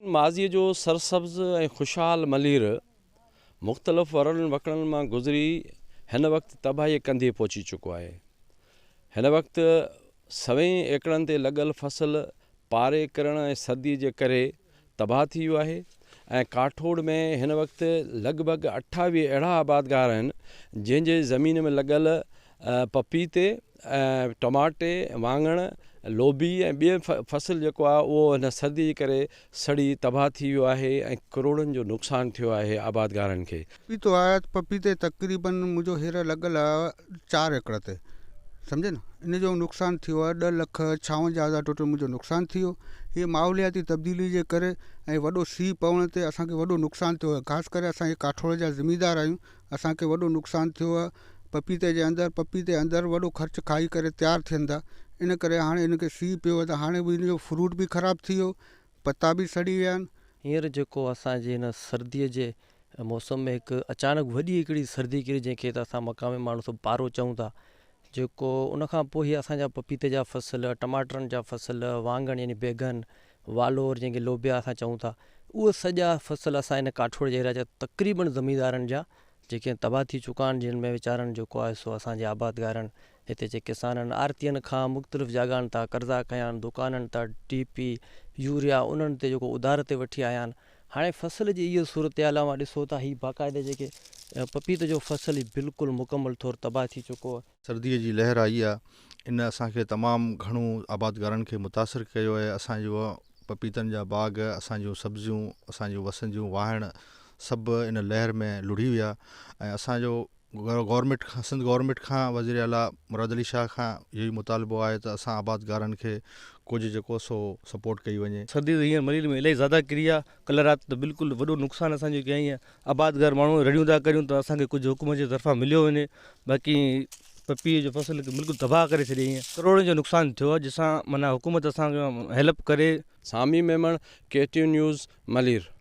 ماضيء جو سرسبز ۽ خوشحال ملير مختلف ورن وڪڙن مان گذري هن وقت تباهيء ڪنڌيء پهچي چڪو آهي. هن وقت سوين ايڪڙن تي لڳل فصل پاري ڪرڻ ۽ سردي جي ڪري تباهه ٿي ويو آهي ۽ ڪاٺوڙ ۾ هن وقت لڳ ڀڳ 28 اهڙا آبادگار آهن جنهن جي زمين ۾ لڳل پپيتي ۽ ٽماٽي، واڱڻ، لوبي ۽ ٻئي فصل جيڪو آهي اهو هن سردي جي ڪري سڙي تباهه ٿي ويو آهي ۽ ڪروڙن جو نقصان ٿيو آهي آبادگارن کي. پپيتو آهي ته پپيتي تقريبن منهنجو هير لڳل آهي چار ايڪڙ تي سمجهي نه ان جو نقصان ٿيو آهي ڏهه لک ڇاونجاهه هزار ٽوٽل منهنجو نقصان ٿي ويو هي ماحولياتي تبديلي جي ڪري ۽ وڏو سيء پوڻ تي اسانکي وڏو نقصان ٿيو آهي خاص ڪري اسان هي ڪاٺوڙ جا زميندار آهيون اسان کي وڏو نقصان ٿيو آهي پپيتي جي اندر پپيتي اندر وڏو خرچ کائي ڪري تيار ٿين ٿا ان ڪري هاڻي ان کي سيء پيو آهي ته هاڻي به ان جو فروٽ به خراب ٿي ويو پتا به سڙي ويا آهن. هينئر جيڪو اسان جي هن سرديء جي موسم ۾ هڪ اچانڪ وڏي هڪڙي سردي ڪري جنهن کي ته اسان مقامي ماڻهو سڀ پارو چئون ٿا جيڪو ان کان پوء هي اسان جا پپيتي جا فصل ٽماٽرن جا فصل واڱڻ يعني بيگن والور جنهن کي لوبيا اسان چئون ٿا اهي سڄا فصل اسان هن ڪاٺوڙ جي ايريا جا تقريبن زميندارن جا جيڪي تباهه ٿي چڪا آهن جن ۾ ويچارن جيڪو آهي سو اسان جي آبادگارن هتي جي ڪسانن آرتين کان مختلف جاڳائن تان قرضا کنيا آهن دڪانن تان ڊي پي يوريا انهن تي جيڪو اڌار تي وٺي آيا آهن هاڻي فصل جي اها صورتحال اوهان ڏسو ٿا هي باقاعده جيڪي پپيت جو فصل هي بلڪل مڪمل طور تباهه ٿي چڪو آهي. سرديء جي لهر آئي آهي ان اسان کي تمام گهڻو آبادگارن کي متاثر ڪيو آهي اسان جو پپيتن جا باغ اسان جون سبزيون اسان جون وسنديون واهڻ سڀ ان لهر ۾ لڙهي ويا ۽ اسان جو گورنمينٽ کان سنڌ گورنمينٽ کان وزير اعليٰ مراد علي شاهه کان اهو ئي مطالبو آهي ته اسان آبادگارن کي ڪجهه جيڪو سو سپورٽ ڪئي وڃي. سردي ته هينئر ملير ۾ الاهي زياده ڪري آ ڪلهه رات ته بلڪل وڏو نقصان اسان جو ڪيائين آ آبادگار ماڻهو رڙيون ٿا ڪريون ته اسان کي ڪجهه حڪومت جي طرفان مليو وڃي باقي پپيئي جو فصل کي بلڪل تباهه ڪري ڇڏيائين ڪروڙن جو نقصان ٿيو آ جنهن سان معنيٰ حڪومت اسان کي هيلپ ڪري. Sami Memon, K T news, Malir.